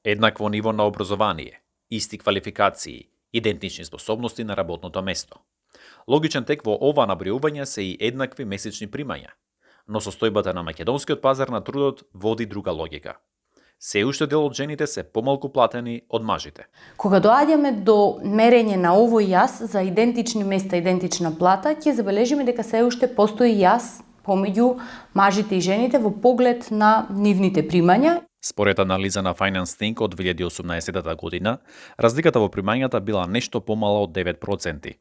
Еднакво ниво на образование, исти квалификации, идентични способности на работното место. Логичен тек во ова набројување се и еднакви месечни примања, но состојбата на македонскиот пазар на трудот води друга логика. Се уште дел од жените се помалку платени од мажите. Кога доаѓаме до мерење на овој јас за идентични места, идентична плата, ќе забележиме дека се уште постои јас помеѓу мажите и жените во поглед на нивните примања. Според анализа на Finance Think од 2018 година, разликата во примањата била нешто помала од 9%.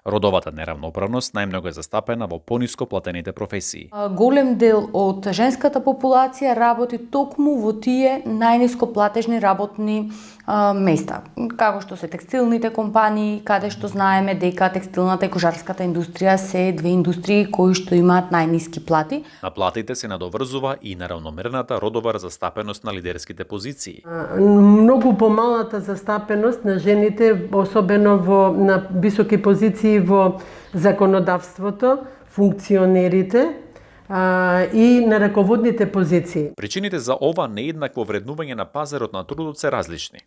Родовата неравноправност најмногу е застапена во пониско платените професии. Голем дел од женската популација работи токму во тие најниско платежни работни места, како што се текстилните компании, каде што знаеме дека текстилната и кожарската индустрија се две индустрии кои што имаат најниски плати. На платите се надоврзува и неравномерната родова застапеност на лидерските позиции. Многу помалата застапеност на жените, особено на високи позиции во законодавството, функционерите и на раководните позиции. Причините за ова нееднакво вреднување на пазарот на трудот се различни.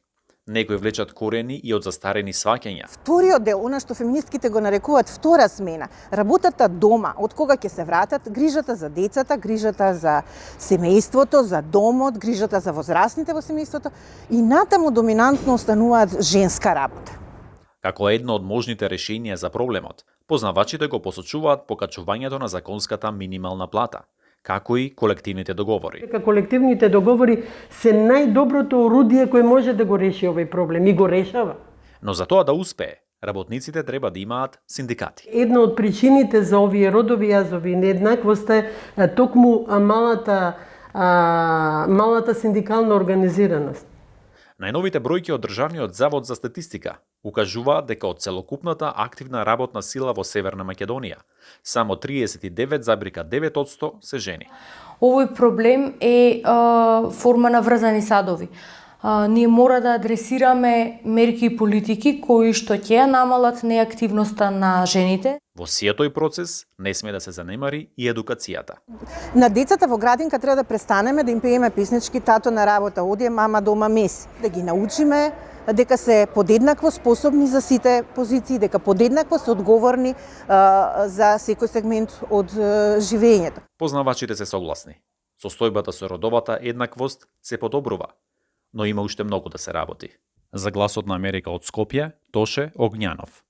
Некои влечат корени и од застарени сваќања. Вториот дел, она што феминистките го нарекуваат втора смена, работата дома, од кога ќе се вратат, грижата за децата, грижата за семејството, за домот, грижата за возрастните во семејството и натаму доминантно остануваат женска работа. Како едно од можните решенија за проблемот, познавачите го посочуваат покачувањето на законската минимална плата, како и колективните договори. Колективните договори се најдоброто орудие кое може да го реши овој проблем и го решава. Но за тоа да успее, работниците треба да имаат синдикати. Една од причините за овие родови јазови нееднаквост е токму малата синдикална организираност. Најновите бројки од Државниот завод за статистика укажуваат дека од целокупната активна работна сила во Северна Македонија, само 39,9% се жени. Овој проблем е форма на врзани садови. Ние мора да адресираме мерки и политики кои што ќе намалат неактивноста на жените. Во сијат тој процес не сме да се занемари и едукацијата. На децата во градинка треба да престанеме да им пееме песнички "Тато на работа оди, мама дома меси". Да ги научиме дека се подеднакво способни за сите позиции, дека подеднакво се одговорни за секој сегмент од живењето. Познавачите се согласни. Состојбата со родовата еднаквост се подобрува, но има уште многу да се работи. За Гласот на Америка од Скопје, Тоше Огњанов.